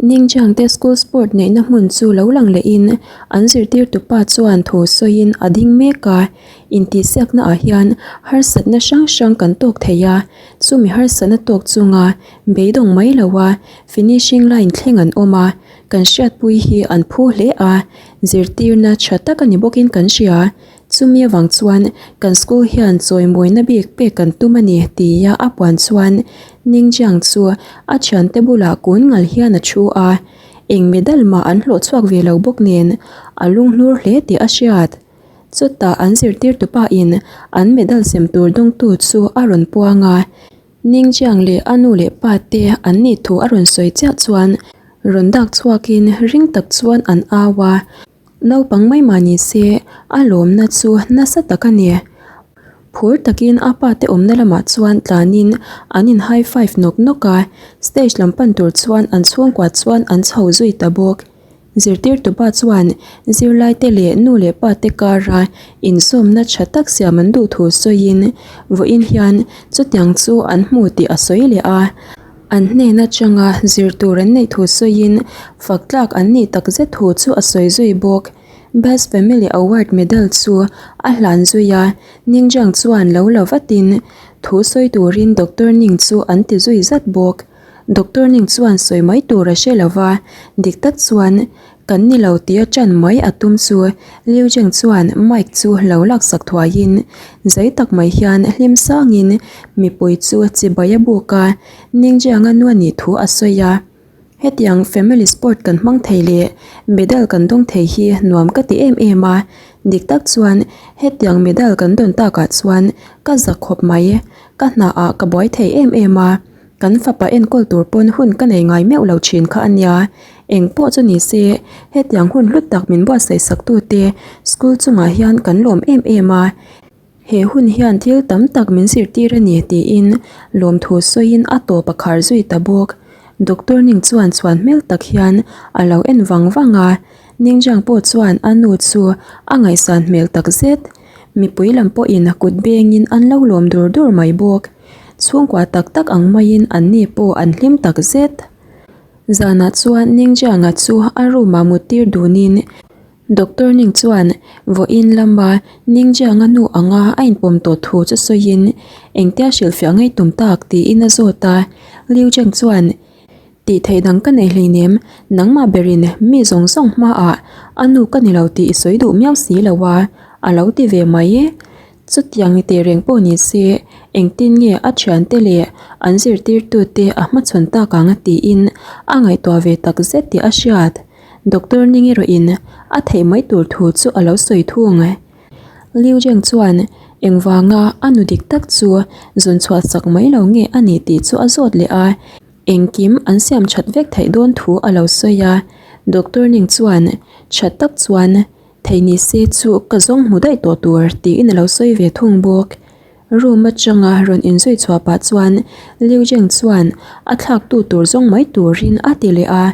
Ningjiangte school sport neihna hmun chu lo lang lehin an zirtirtupa chuan thu sawiin a ding mek a, intihsiakna ah hian harsatna hrang hrang kan tawk thei a, chumi harsatna tawk chunga beidawng mai lo a finishing line thleng an awm a, kan hriatpui hi an phu hle a, zirtirna tha tak a ni bawkin kan hria. Chumi avang chuan kan school hian chawimawina bik pek kan tum a ni tia a puan chuan Ningjiang chu a thiante bulah kun ngal hian a thu a, eng medal mah an hlawh chhuak ve lo bawk nen a lunghlur hle tih a hriat. Chutah an zirtirtupa in an medal sem tur dawngtu chu a rawn puang a, Ningjiang leh a nu leh pa te an nih thu a rawn sawi chiah chuan rawn dak chhuakin ring tak chuan an au a. Naupang mai mah ni se, a lawmna chu nasa tak a ni. Phur takin a pa te awmna lamah chuan tlanin an in high five nawk nawk a, stage lam pan tur chuan an chhungkua chuan an chho zui ta bawk. Zirtirtupa chuan zirlaite leh nu leh pa te kara inzawmna tha tak siam an duh thu sawiin vawiin hian chutiang chu an hmu tih a sawi leh a. An hnen atanga zir tur an neih thu sawiin fak tlak an nih tak zet thu chu a sawi zui bawk. Best Family Award medal chu a hlan zui a, Ningjiang chuan lo la vatin thu sawi turin Doctor Ning chu an ti zui zat bawk. Doctor Ning chuan sawi mai tur a hre lo va, dik tak chuan Kan ni lo tia ṭan mai a tum chu Liu Jing chuan mic chu lo laksak thuaiin zei tak mai hian hlim sangin mipui chu chibai a buk a, Ningjianga nu a nih thu a sawi a. Hetiang family sport kan hmang thei leh medal kan dawng thei hi nuam ka ti em em a, dik tak chuan hetiang medal kan dawn takah chuan ka zak khawp mai, ka hnaah ka buai thei em em a. Kan fapa enkawl tur pawn hun ka nei ngai meuh lo thin kha a nia. Eng pawh chu ni se, hetiang hun hlut tak min buatsaih sak tute school chungah hian kan lawm em em a. He hun hian thil tam tak min zirtir a ni tiin lawmthu sawiin a tawp a khar zui ta bawk. Doctor Ning chuan chhuan hmel tak hian a lo en vang vang a. Ningjiang pawh chuan a nu chu a ngaihsan hmel tak zet. Mipui lam pawhin kut bengin an lo lawm dur dur mai bawk. Chhungkua tak tak ang maiin an ni pawh an hlim tak zet. Zanah chuan Ningjianga chu a room ah muttir dunin Doctor Ning chuan vawiin lama Ningjianga nu anga a inpawm tawh thu chu sawiin engtia hrilhfiah ngei tum tak tiin a zawt a. Liu Zheng chuan Tih theih dang ka nei hleinem, nangmah berin mi zawng zawng hmaah a nu ka ni lo tih i sawi duh miau si lo a, a lo ti ve mai. Chutiang ni teh reng pawh ni se, engtin nge a thiante leh an zirtirtute a hmachhawn tak ang tiin a ngaihtuah ve tak zet tih a hriat. Doctor Ning erawhin a theih mai tur thu chu a lo sawi thung. Liu Zheng chuan engvanga a nu dik tak chu zawn chhuah sak mai lo nge a nih tih chu a zawt leh a, engkim an siam that vek theih dawn thu a lo sawi a. Doctor Ning chuan that tak chuan Thei ni se chu ka zawng hmu daih tawh tur tiin a lo sawi ve thung bawk. Room atanga rawn inzui chhuah pah chuan Liu Zheng chuan a thlak tu tur zawng mai turin a ti leh a.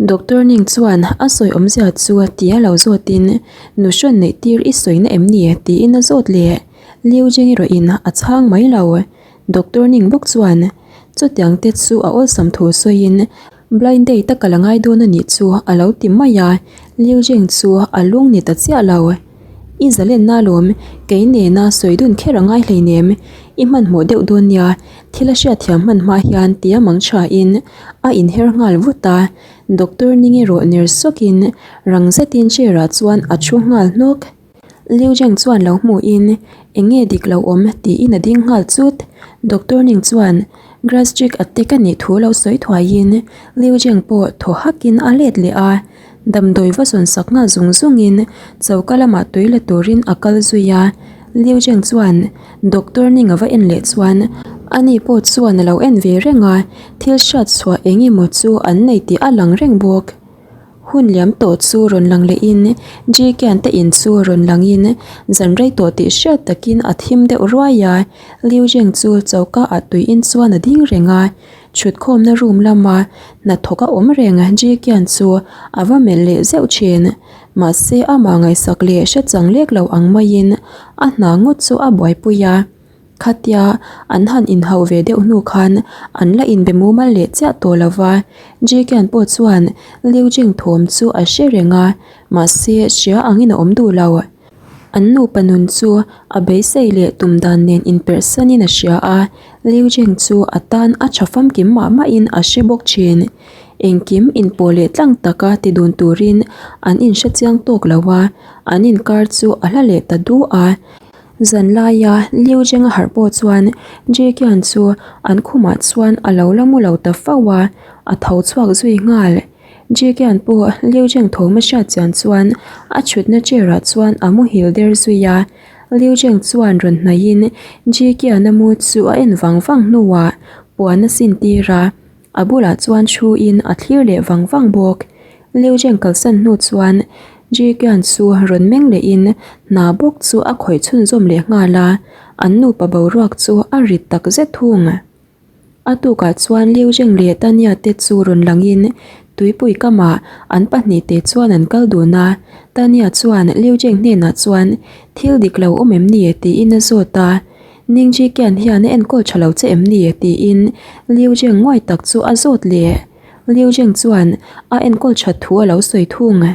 Doctor Ning chuan a sawi awmzia chu tia lo zawtin nu hrawn neih tir i sawina em ni tiin a zawt leh. Liu Zheng erawhin a chhang mai lo. Doctor Ning bawk chuan chutiang te chu a awlsam thu sawiin Blind date a kal a ngai dawn a nih chu a lo ti mai a, Liu Zheng chu a lung ni ta chiah lo. I zalenna alawm, kei nena sawi dun kher a ngai hleinem, i hmanhmawh deuh dawn nia, thil a hriatthiam hman hma hian tia mang tha in a inher nghal vut a, Doctor Ning erawh ner sawkin rang zetin chair ah chuan a thu nghal hnawk. Liu Zheng chuan lo hmuhin, Eng nge dik lo awm? tiin a ding nghal chut. Doctor Ning chuan Grastric attack a nih thu lo sawi thuaiin Liu Zheng pawh thaw hakin a let leh a. Damdawi va zawn sak nghal zung zungin choka lamah tui la turin a kal zui a. Liu Zheng chuan Doctor Ning a va en leh chuan ani pawh chuan a lo en ve reng a, thil hriat chhuah eng emaw chu an nei tih a lang reng bawk. Hun liam tawh chu rawn lang lehin Jkian te in chu rawn langin zan rei tawh tih hriat takin a thim deuh ruai a, Liu Zheng chu choka ah tui in chuan a ding reng a, thutkhawmna room lama hnathawk a awm reng Jkian chu a va melh leh zeuh thin. Mahse amah ngaihsak leh hre chang lek lo ang maiin a hna ngawt chu a buaipui a. Khatia an han inhauh ve deuh hnu khan an la inbe mumal leh chiah tawh lo va, Jikian pawh chuan Liu Jing thawm chu a hre reng a, mahse hria angin a awm duh lo. An nupa nun chu a beisei leh tum dan nen inperhsanin a hria a, Liu Jing chu a tan a tha famkim mah mahin a hre bawk thin. Engkim inpawh leh tlang taka ti dun turin an inhre chiang tawk lo a, an inkar chu a hla leh ta du a. Zan laia Liu Zhenga harh pawh chuan Jekian chu an khumah chuan a lo la mu lo ta fo a, a tho chhuak zui nghal. Jekian pawh Liu Zheng thawm a hriat chian chuan a thutna chair ah chuan a muhil der zui a. Liu Zheng chuan rawn hnaihin Jekian-a mu chu a en vang vang hnuah puan a sin tir a. A bulah chuan thu in a thlir leh vang vang bawk. Liu Zheng kalsan hnu chuan Ji Qian chu rawn meng leh in hna bawk chu a khawih chhunzawm leh nghal a, an nupa boruak chu a rit tak zet thung. A tukah chuan Liu Zheng leh Tanya te chu rawn lang in tuipui kamah an pahnihte chuan an kal dun a, Tanya chuan Liu Zheng hnenah chuan thil dik lo awm em ni tiin a zawt a. Ningji Kian hian a enkawl tha lo che em ni? tiin Liu Zheng nguai tak chu a zawt leh. Liu Zheng chuan a enkawl that thu a lo sawi thung.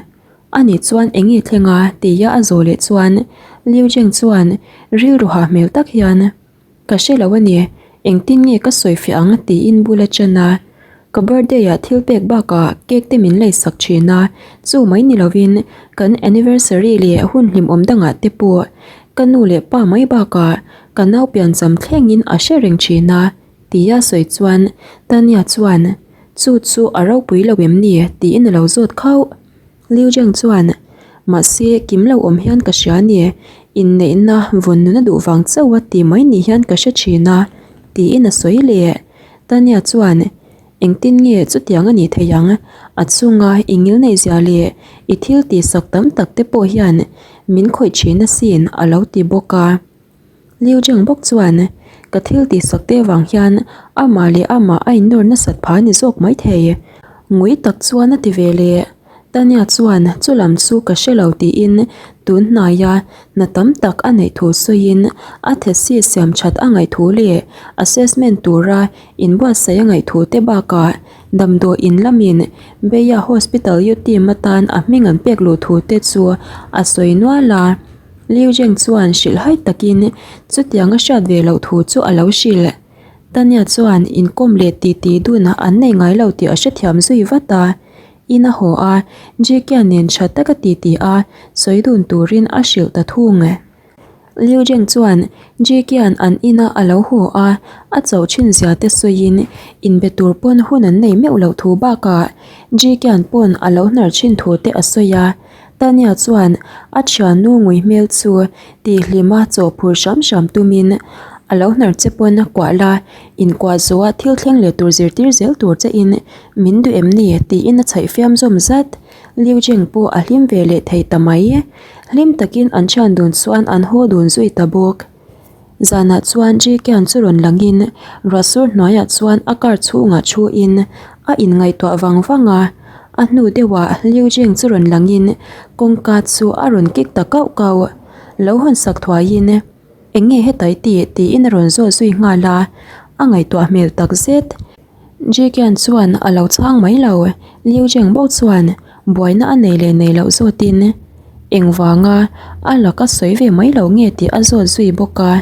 Ani chuan eng nge thleng a? tia a zawh leh chuan Liu Zheng chuan rilru hah hmel tak hian, Ka hre lo a ni, engtin nge ka sawi fiah ang? tiin bul a ṭan a. Ka birthday ah thil pek bakah cake te min lei sak thin a, chu mai ni lovin kan anniversary leh hun hlimawm dangah te pawh ka nu leh pa mai bakah ka nau piancham thlengin a hre reng thin a, tia sawi chuan Tanya chuan, Chu chu a ropui lo em ni? tiin a lo zawt khauh. Liu Zheng chuan, Mahse, kim lo awm hian ka hria a ni, inneihna vawn nun a duh vang chauh a ti mai ni hian ka hre thin a, tiin a sawi leh. Tanya chuan, Engtin nge chutiang a nih theih ang? A chunga i ngilneihzia leh i thil tihsak tam tak te pawh hian min khawih thin asin, a lo ti bawk a. Liu Zheng bawk chuan, Ka thil tihsak te vang hian amah leh amah a innawr nasat phah a ni zawk maithei. Ngui tak chuan a ti ve leh. Tanya chuan chu lam chu ka hre lo tiin tun hnaia hna tam tak a neih thu sawiin a thesis siam that a ngaih thu leh assessment tura inbuatsaih a ngaih thu te bakah damdawi in lamin Beia Hospital U team atan a hming an pek luh thu te chu a sawi nual a. Liu Zheng chuan hrilhhai takin chutiang a hriat ve loh thu chu a lo hrilh. Tanya chuan inkawm leh titi dun an nei ngai lo tih a hrethiam zui vat a. In a haw a, Jikia nen tha taka titi a sawi dun turin a hrilh ta thung. Liu Zheng chuan Jikia'n an ina a lo haw a, a chauh thin zia te sawiin inbe tur pawn hun an nei meuh loh thu bakah Jikia'n pawn a lo hnar thin thu te a sawi a. Tanya chuan a thiannu ngui hmel chu tihhlima chaw phur hram hram tumin a lo hnar che pawn a kuah la, inkuah zawha thil thleng leh tur zirtir zel tur che in min duh em ni tiin a chhaih fiam zawm zat. Liu Jing pawh a hlim ve leh thei ta mai. Hlim takin an thian dun chuan an haw dun zui ta bawk. Zanah chuan Jikian chu rawn langin ruahsur hnuaiah chuan a car chhungah thuin a inngaihtuah vang vang a. A hnu deuhah Liu Jing chu rawn langin kawngka chu a rawn kik ta kauh kauh. Lo hawn sak thuaiin, Eng nge hetai tih? tiin a rawn zawt zui nghal a, a ngaihtuah hmel takzet. Jikian chuan a lo chhang mai lo. Liu Jing bawk chuan buaina a nei leh nei loh zawtin engvanga a laka sawi ve mai lo nge tih a zawt zui bawk a.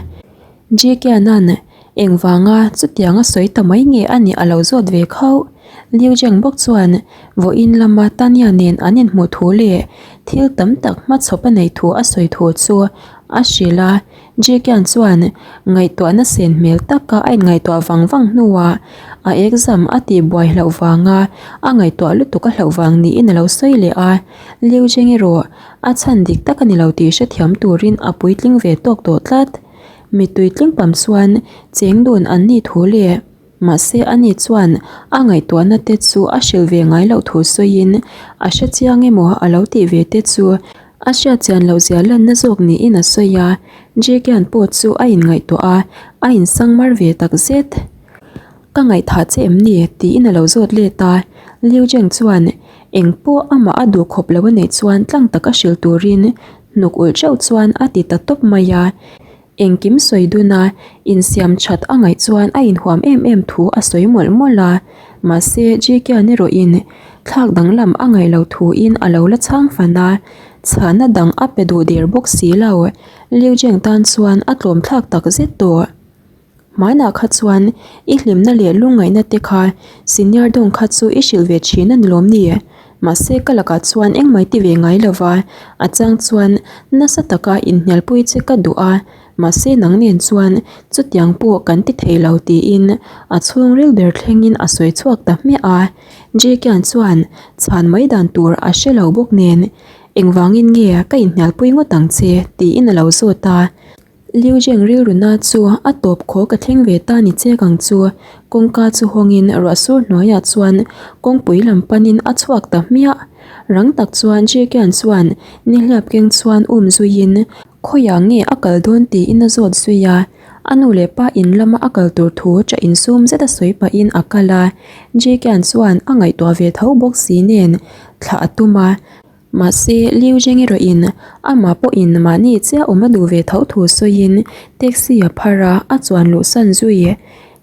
Jikiana'n engvanga chutianga sawi ta mai nge a nih a lo zawt ve khauh. Liu Jing bawk chuan vawiin lama Tanya nen an inhmuh thu leh thil tam tak hmachhawp a neih thu a sawi thu chu a hrilh a. Jikian chuan ngaihtuahna sen hmel taka a inngaihtuah vang vang hnuah a exam a tih buai hlauh vanga a ngaihtuah lutuk a hlauh vang niin a lo sawi leh a, Liu Zheng erawh a chhan dik tak a ni lo tih hrethiam turin a puitling ve tawk tawh tlat. Mittui tling pam chuan cheng dun an nih thu leh Mahse ani chuan a ngaihtuahna te chu a hrilh ve ngai loh thu sawiin a hre chiang emaw a lo tih ve te chu a hriat chian loh zia lanna zawk niin a sawi a, Jikian pawh chu a inngaihtuah a, a insang mar ve tak zet. Ka ngaihthah che em ni? tiin a lo zawt let a, Liu Zheng chuan eng pawh amah a duh khawp lo a neih chuan tlang taka hrilh turin hnuk ulh teuh chuan a ti ta tawp mai a. Engkim sawi dun a, insiam that a ngaih chuan a inhuam em em thu a sawi mawlh mawlh a. Mahse, Jkian erawhin thlak danglam a ngaih loh thuin a lo la chhang fan a, chhahna dang a pe duh der bawk si lo. Liu Jeng tan chuan a tlawm thlak tak zet tawh. Hmanah kha chuan i hlimna leh lungngaihna te kha senior dawng kha chu i hrilh ve thin a ni lawm ni? Mahse ka lakah chuan engmah i ti ve ngai lo va, a chang chuan nasa taka inhnialpui che ka duh a, mahse nang nen chuan chutiang pawh kan ti thei lo tiin a chhungril ber thlengin a sawi chhuak ta hmiah a. Jkian chuan chhan mai dan tur a hre lo bawk nen, Engvangin nge ka inhnialpui ngawt ang che? tiin a lo zawt a. Liu Zheng rilruna chu a tawp khaw ka thleng ve ta ni chek ang chu. Kawngka chu hawngin ruah sur hnuaiah chuan kawngpui lam panin a chhuak ta hmiah. Rang tak chuan Ji Qian chuan nihliap keng chuan um zuiin khawiah nge a kal dawn tiin a zawt zui a. A nu leh pa in lama a kal tur thu ṭah insum zet a sawi pahin a kal a. Ji Qian chuan a ngaihtuah ve tho bawk si nen thlah a tum a. Mahse, Liu Zheng erawhin amah pawhin mahni chiah awm a duh ve tho thu sawiin taxi a phar a, a chuan luhsan zui.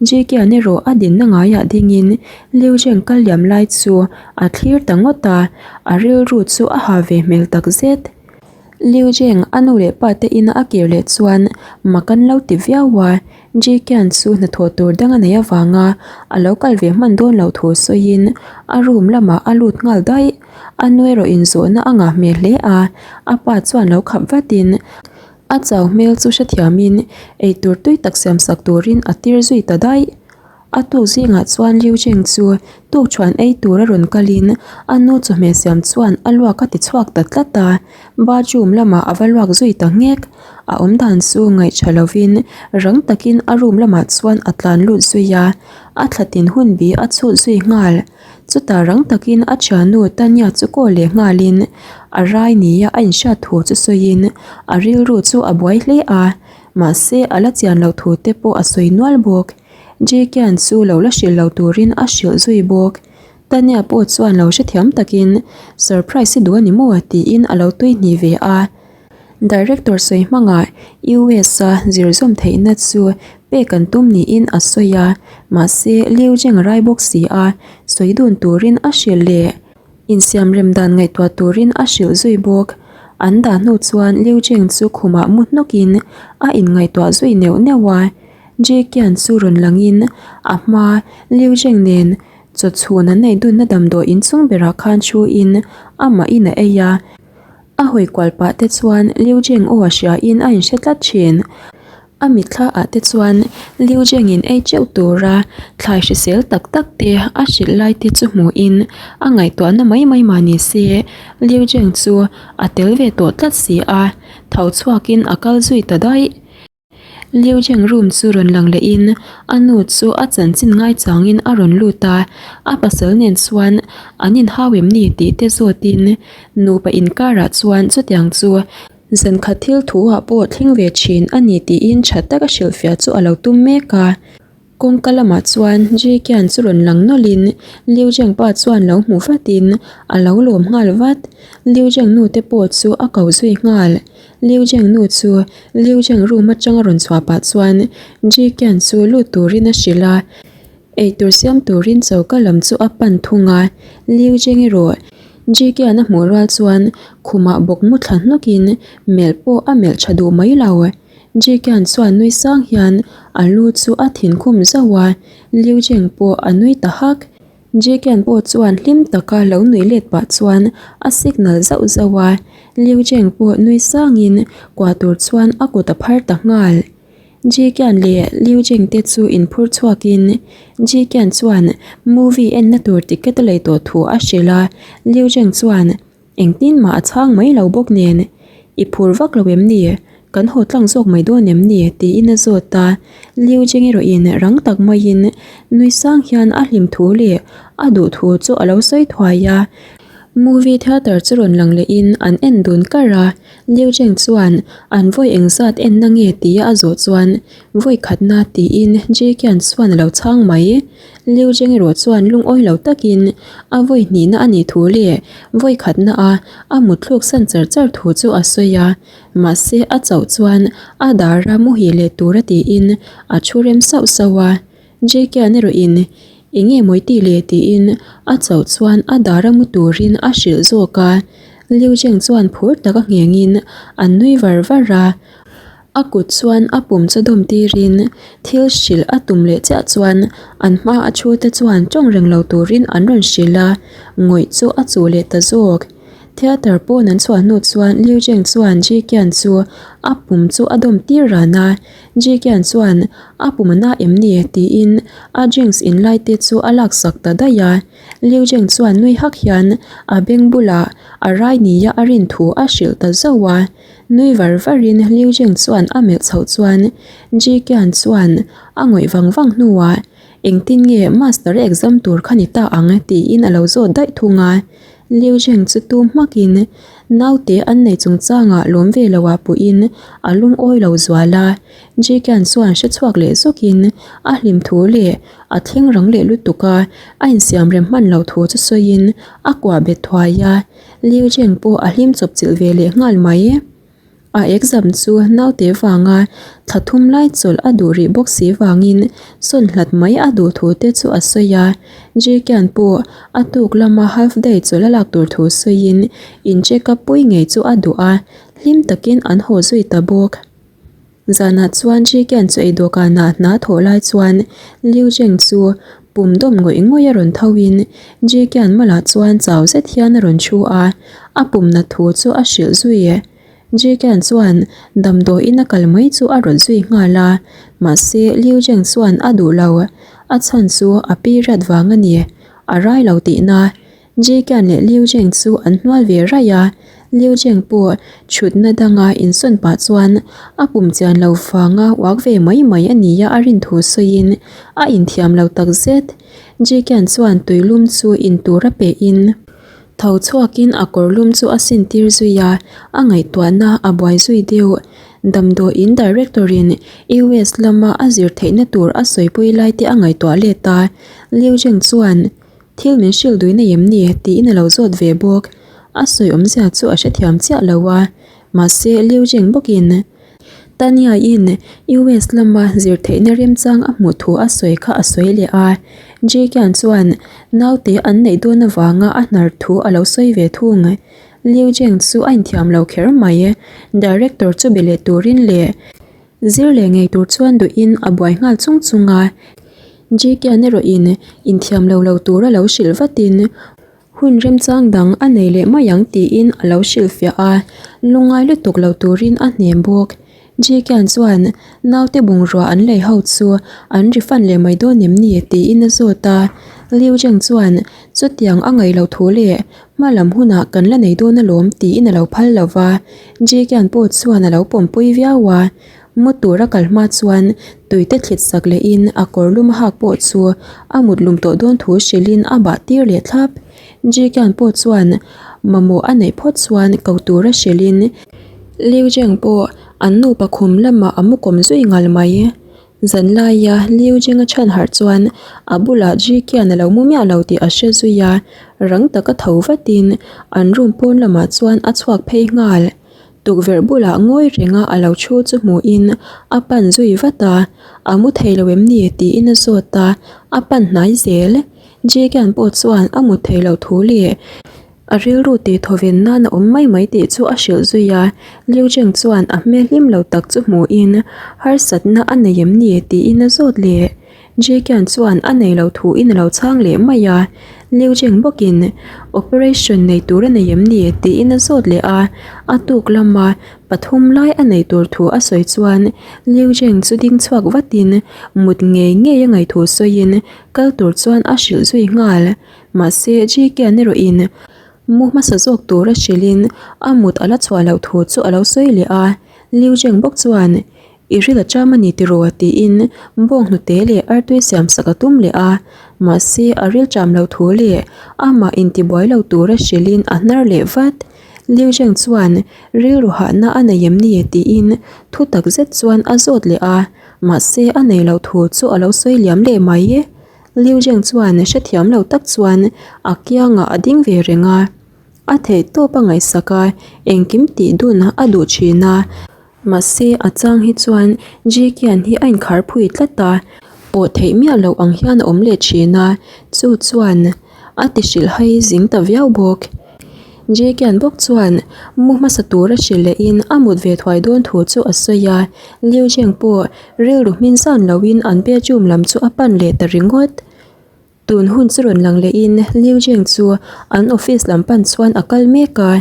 Jkian erawh a dinna ngaiah dingin Liu Zheng kal liam lai chu a thlir ta ngawt a, a rilru chu a ha ve hmel tak zet. Liu Zheng a nu leh pa te ina a kir leh chuan mak an lo ti viau a, Jkian chu hnathawh tur dang a neih avanga a lo kal ve hman dawn loh thu sawiin a room lamah a lut nghal daih. A nu erawh inzawhna a ngah hmel hle a, a pa chuan lo khap vatin a chau hmel chu hrethiamin eitur tui tak siamsak turin a tir zui ta daih. A tuk zingah chuan Liu Cheng chu tukṭhuan ei tur a rawn kalin a nu chawhmeh siam chuan a luak a ti chhuak ta tlat a, bathroom lamah a va luak zui ta nghek. A awm dan chu ngaihṭha lovin rang takin a room lamah chuan a tlan lut zui a, a thlatin hunbi a chhut zui nghal. Chutah rang takin a thiannu Tanya chu call leh nghalin a rai nia a inhriat thu chu sawiin a rilru chu a buai hle a, mahse a la chian loh thu te pawh a sawi nual bawk. Jkian chu lo la hrilh lo turin a hrilh zui bawk. Tanya pawh chuan lo hrethiam takin surprise i duh a ni maw tiin a lo tui hnih ve a. Director sawi hmangah US-a zir zawm theihna chu pek an tum niin a sawi a, mahse Liu Zheng a rai bawk si a, sawi dun turin a hrilh leh insiam rem dan ngaihtuah turin a hrilh zui bawk. An dah hnu chuan Liu Zheng chu khumah mu hnawkin a inngaihtuah zui neuh neuh a, Ji Qian chu rawn langin a hma Liu Zheng nen chaw chhun an neih dunna damdawi inchung berah khan thuin amahin a ei a. A hawi kual pah te chuan Liu Jeng aw a hria in a inhre tlat thin. A mitthla ah te chuan Liu Jeng in ei teuh tura thlai hrisel tak tak te a hrilh lai te chu hmuh in a ngaihtuahna mai mai mah ni se Liu Jeng chu a tel ve tawh tlat si a, tho chhuak in a kal zui ta daih. Liu Zheng room chu rawn lang lehin a nu chu a chanchin ngaichangin a rawn lut a, a pasal nen chuan an inhau em ni tih te zawtin nupa inkarah chuan chutiang chu zankhat thil thu ah pawh thleng ve thin a ni tiin tha taka hrilhfiah chu a lo tum mek a. Kawngka lamah chuan Ji Qian chu rawn lang nawlhin Liu Zheng pa chuan lo hmu vatin a lo lawm nghal vat. Liu Zheng nu te pawh chu a ko zui nghal. Liu Zheng nu chu Liu Zheng room atanga rawn chhuah pah chuan Ji Qian chu lut turin a hrilh a, eitur siam turin choka lam chu a pan thung a. Liu Zheng erawh Ji Qian a hmuh rual chuan khumah bawk mu thla hnawkin melh pawh a melh tha duh mai lo. Jikian chuan nui sang hian a lu chu a thin khum zauh a, Liu Zheng pawh a nui ta hak. Jikian pawh chuan hlim taka lo nui let pah chuan a signal zauh zauh a, Liu Zheng pawh nui sangin kuah tur chuan a kut a phar ta nghal. Jikian leh Liu Zheng te chu inphur chhuakin Jikian chuan movie enna tur ticket a lei tawh thu a hrilh a, Liu Zheng chuan Engtin mah a chhang mai lo bawk nen, I phur vak lo em ni? Kan haw tlang zawk mai dawn em ni? tiin a zawt a. Liu Jing erawhin rang tak maiin nui sang hian a hlim thu leh a duh thu chu a lo sawi thuai a. Movie theatre chu rawn lang lehin an en dun kar a. Liu Jing chuan an vawi engzat enna nge tia a zawh chuan vawi khatna tiin Ji Qian chuan a lo chhang mai. Liu Zheng erawh chuan lungawi lo takin a vawi hnihna a nih thu leh vawi khatna a a mutthluk san char char thu chu a sawi a. Mahse a chauh chuan a dara muhil leh tura tiin a thu rem sauh sauh a. JK-a'n erawhin Eng nge mawi tih le tiin a chauh chuan a dara mu turin a hrilh zawk a. Liu Zheng chuan phur taka nghengin an nui var var a. A kut chuan a pum chu dawm tirin thil hrilh a tum leh chiah chuan an hma a thu te chuan tawng reng lo turin an rawn hrilh a, ngawih chu a chuh leh ta zawk. Theatre pawn an chhuah hnu chuan Liu Zheng chuan Ji Qian chu a pum chu a dawm tir ran a, Ji Qian chuan a pum a na em ni tiin a drinks in lai te chu a laksak ta daih a. Liu Zheng chuan nui hak hian a beng bulah a rai nia a rin thu a hrilh ta zauh a. Nui var varin Liu Zheng chuan a melh chhoh chuan Ji Qian chuan a ngawih vang vang hnuah engtin nge master exam tur kha ni ta ang tiin a lo zawt daih thung a. Liu Zheng chu tum hmakin naute an nei chungchangah lawm ve loah puhin a lungawi lo zual a. Ji Qian chuan hre chhuak leh zawkin a hlim thu leh a thleng rang leh lutuk a, a insiam rem hman loh thu chu sawiin a kuah bet thuai a. Liu Zheng pawh a hlim chawp chilh ve leh nghal mai. A exam chu naute vanga thla thum lai chawlh a duh rih bawk si vangin sawn hlat mai a duh thu te chu a sawi a. Ji Qian pawh a tuk lama half day chawlh a lak tur thu sawiin in check up pui ngei chu a duh a, hlim takin an haw zui ta bawk. Zanah chuan Ji Qian chu ei dawhkanah hna thawh lai chuan Liu Zheng chu pum dawm ngawih ngawih a rawn tho in Ji Qian malah chuan chau zet hian a rawn thu a, a pum nat thu chu a hrilh zui. Ji Qian chuan damdawiin a kal mai chu a rawt zui nghal a, mahse Liu Zheng chuan a duh lo, a chhan chu a period vang a ni, a rai lo tihna. Ji Qian leh Liu Zheng chu an hnual ve raih a, Liu Zheng pawh thutna danga insawn pah chuan a pum chian lo vanga uak ve mai mai a nia a rin thu sawiin a inthiam lo tak zet. Ji Qian chuan tuilum chu in tur a pehin tho chhuakin a kawrlum chu a sin tir zui a, a ngaihtuahna a buai zui deuh. Damdawiin Director-in US lama a zir theihna tur a sawipui lai te a ngaihtuah let a, Liu Zheng chuan Thil min hrilh dui nei em ni? tiin a lo zawt ve bawk. A sawi awmzia chu a hrethiam chiah lo a, mahse Liu Jing bawkin Tanya-in US lama zir theihna remchang a hmuh thu a sawi kha a sawi leh a. Ji Qian chuan naute an neih dawn avanga a hnar thu a lo sawi ve thung. Liu Jing chu a inthiam lo kher mai. Director chu be leh turin leh Zir leh ngei tur chuan duhin a buai nghal chung chung a, JK-a'n erawhin inthiam lo lo tura lo hrilh vatin hun remchang dang a nei leh mai ang tiin a lo hrilhfiah a, lungngai lutuk lo turin a hnem bawk. JK-a'n chuan naute bungrua an lei ho chu an refund leh mai dawn em ni tiin a zawt a, Liu Zheng chuan chutiang a ngaih loh thu leh Hma lam hunah kan la nei dawn alawm tiin a lo phal lo va, Jake-a'n pawh chuan a lo pawmpui viau a. Mu tur a kal hma chuan tuite thlit sak lehin a kawr lum a hak pawh chu a mut lum tawh dawn thu hrilhin a bah tir leh thlap. Jake-a'n pawh chuan mamawh a neih phawt chuan ko tura hrilhin Liu Zheng pawh an nupa khum lamah a mu kawm zui ngal mai. Zan laia Liu Jing a chhan harh chuan a bulah Ji Qian a lo mu miah lo tih a hre zui a, rang taka tho vatin an room pawn lamah chuan a chhuak phei nghal. Tukverh bulah ngawi renga a lo thu chu hmuhin a pan zui vat a, a mu thei lo em ni tiin a zawt a, a pan hnai zel. Ji Qian pawh chuan a mut thei loh thu leh A rilru tih thawven nan a awm mai mai tih chu a hrilh zui a, Liu Zheng chuan a hmel hlim lo tak chu hmuhin harsatna a nei em ni tiin a zawt leh. Ji Qian chuan a nei lo thuin a lo chhang leh mai a, Liu Zheng bawkin operation nei tur a nei em ni tiin a zawt leh a, a tuk lama pathum lai a nei tur thu a sawi chuan Liu Zheng chu ding chhuak vatin mut ngei ngei a ngaih thu sawiin kal tur chuan a hrilh zui nghal. Mahse, JK-a'n erawhin mu hmasa zawk tura hrilhin a mut a la chhuah loh thu chu a lo sawi leh a. Liu Zheng bawk chuan, I ril a cham a ni tiraw? tiin bawng hnute leh artui siam sak a tum leh a. Mahse, a ril cham loh thu leh amah intibuai lo tura hrilhin a hnar leh vat. Liu Zheng chuan, Rilru hahna a nei em ni? tiin thu tak zet chuan a zawt leh a. Mahse, a nei loh thu chu a lo sawi liam leh mai. Liu Zheng chuan hrethiam lo tak chuan a kiangah a ding ve reng a. A theih tawp a ngaihsak a, engkim tih dun a duh thin a. Mahse a chang hi chuan Ji Qian hi a inkhar phui tlat a, pawh theih miah loh ang hian a awm leh thin a, chu chuan a ti hrilh hai zing ta viau bawk. Ji Qian bawk chuan mu hmasa tur a hrilh lehin a mut ve thuai dawn thu chu a sawi a, Liu Zheng pawh rilru hmin zan loin an bedroom lam chu a pan leh ta ringawt. Tun hun chu rawn lang lehin Liu Zheng chu an office lam pan chuan a kal mek a.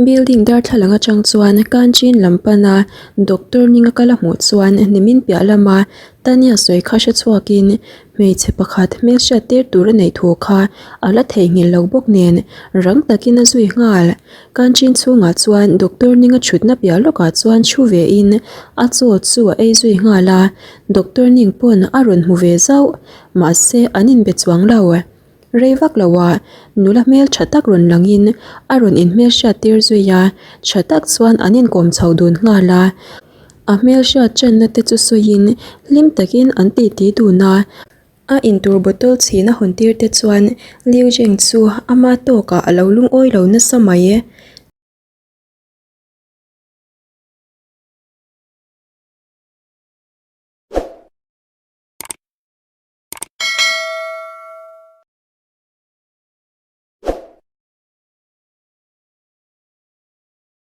Building darthlalang atang chuan Kanchin lam pana doctor ninga kal a hmuh chuan nimin piah lama Tanya sawi kha hre chhuakin hmeichhe pakhat hmelhriat tir tur a neih thu kha a la theihnghilh lo bawk nen rang takin a zui nghal. Kanchin chhungah chuan doctor ninga thutna piah lawkah chuan thu vein a chaw chu a ei zui nghal a, doctor ning pawn a rawn hmu ve zauh. Mahse an inbe chuang lo. Rei vak lo ah nula hmel tha tak rawn langin a rawn inhmelhriat tir zui a, tha tak chuan an inkawm chho dun nghal a. A hmelhriat channa te chu sawiin hlim takin an titi dun a. A intur bottle chhin a hawn tir te chuan Liu Zheng chu ama tawkah a lo lungawi lo nasa mai.